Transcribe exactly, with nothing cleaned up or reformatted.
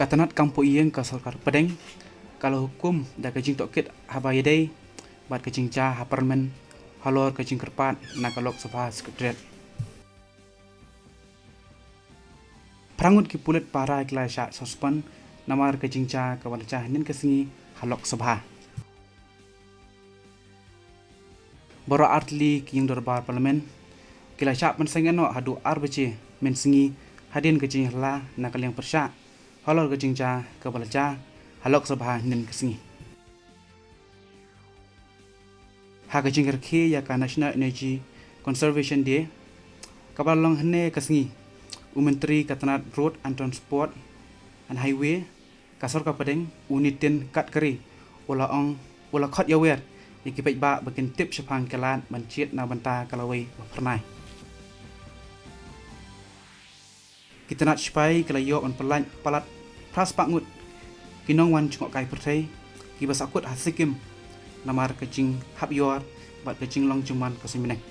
Ka tnat kam poh ïing ka sorkar pdeng ka la hukum da ka jingtohkit haba ïadei bad ka jingjia ha Parliament halor ka jingkyrpad na ka Lok Sabha Secretariat. Phra ngut ki pulit para ki la shah suspend namar ka jingjia kaba la jia hynnin ka sngi ha Lok Sabha. Baroh artylli ki ïing dorbar Parliament ki la shah pynsangeh noh haduh ar baje mynsngi hadien ka jingïakhla na ka liang pyrshah halor ka jingjia kaba la jia ha Lok Sabha hynnin ka sngi. Ha ka jingrakhe ïa ka National Energy Conservation Day kaba la long hynne ka sngi, u Myntri ka tnat Road and Transport and Highway ka sorkar pdeng, u Nitin Gadkari, u la ong, u la khot ïawer ïa ki paidbah ba kin tip shaphang ki lad ban jied na bynta ka lawei ba phyrnai. Ki tnat shipai ki la ïoh ban pyllait palat phra spah ngut ki nongwan jngohkai pyrthei kiba sahkut ha Sikkim namar ka jinghap ïor bad ka jinglong jingman ka suiñ bneng.